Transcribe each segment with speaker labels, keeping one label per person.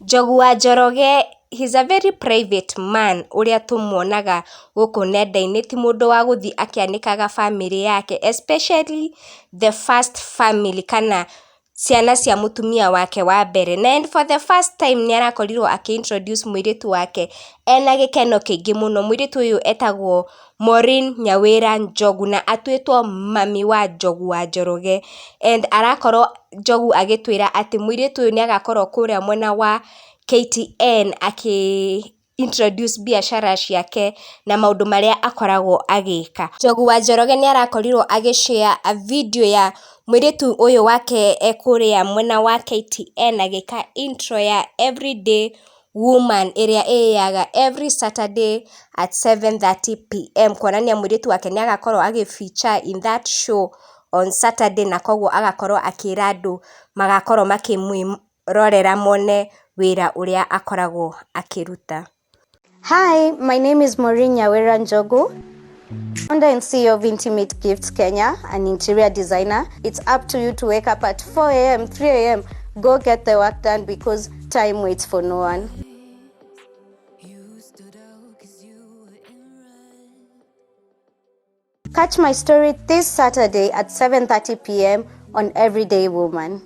Speaker 1: Njogu wa Njoroge, he's a very private man ũrĩa tũmuonaga gũkũ nenda-inĩ, ti mũndũ wa gũthiĩ akĩanĩkaga bamĩrĩ yake, especially the first family kana ciana cia mũtumia wake wa mbere. Na and for the first time nĩ arakorirwo akĩ introduce mũirĩtu wake ena gĩkeno kĩingĩ mũno. Mũirĩtu ũyũ etagwo Maureen Nyawĩra Njogu na atuĩtwo mami wa Njogu wa Njoroge, and arakorwo Njogu agĩtwĩra atĩ mũirĩtu ũyũ nĩ agakorwo kũrĩa mwena wa KTN akĩ introduce biacara ciake na maũndũ marĩa akoragwo agĩka. Njogu wa Njoroge nĩ arakorirwo agĩ share a video ya mũirĩtu ũyũ wake e kũrĩa mwena wa KTN agĩka intro ya Everyday Woman ĩrĩa ĩyaga every Saturday at 7:30 p.m., kuonania mũirĩtu wake nĩ agakorwo agĩ feature in that show on Saturday, na koguo agakorwo akĩra andũ magakorwo makĩmwĩrorera mone wĩra ũrĩa akoragwo akĩruta.
Speaker 2: Hi, my name is Maureen Nyawira Njogu, founder and CEO of Intimate Gifts Kenya, an interior designer. It's up to you to wake up at 4 a.m., 3 a.m., go get the work done because time waits for no one.
Speaker 3: You stood out 'cause you were in red.
Speaker 2: Catch my story this Saturday at 7:30 p.m. on Everyday Woman.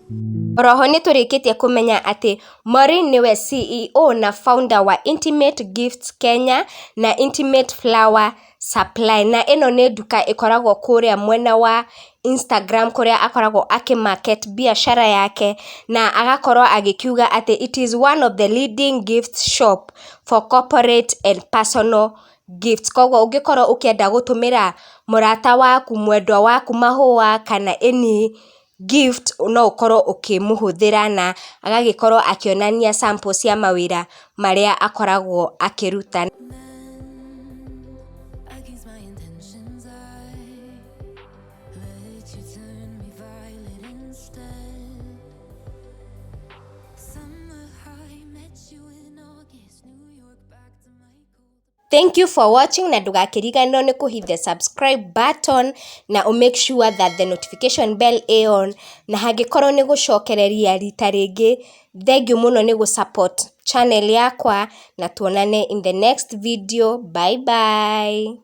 Speaker 1: Oroho nĩ tũrĩkĩtie kũmenya atĩ Maureen nĩwe CEO na founder wa Intimate Gifts Kenya na Intimate Flower Supply, na ĩno nĩ nduka ĩkoragwo kũrĩa mwena wa Instagram, kũrĩa akoragwo akĩ market biacara yake, na agakorwo agĩkiuga atĩ it is one of the leading gift shop for corporate and personal gifts. Koguo ũngĩkorwo ũkĩenda gũtũmĩra mũrata waku, mwendwa waku mahũa kana any gift, no ũkorwo ũkĩmũhũthĩra, na agagĩkorwo akĩonania sample cia mawĩra marĩa akoragwo akĩruta.
Speaker 3: Against my intentions, I let you turn me violet instead. Summer high, met you in August, New York, back to my cold.
Speaker 1: Thank you for watching, na ndũgakĩriganĩrwo nĩ kũ hit the subscribe button na ũ make sure that the notification bell ĩ on, na hangĩkorwo nĩ gũcokereria rita rĩngĩ, thank you mũno nĩ gũ support channel yakwa, na tuonane in the next video. Bye bye.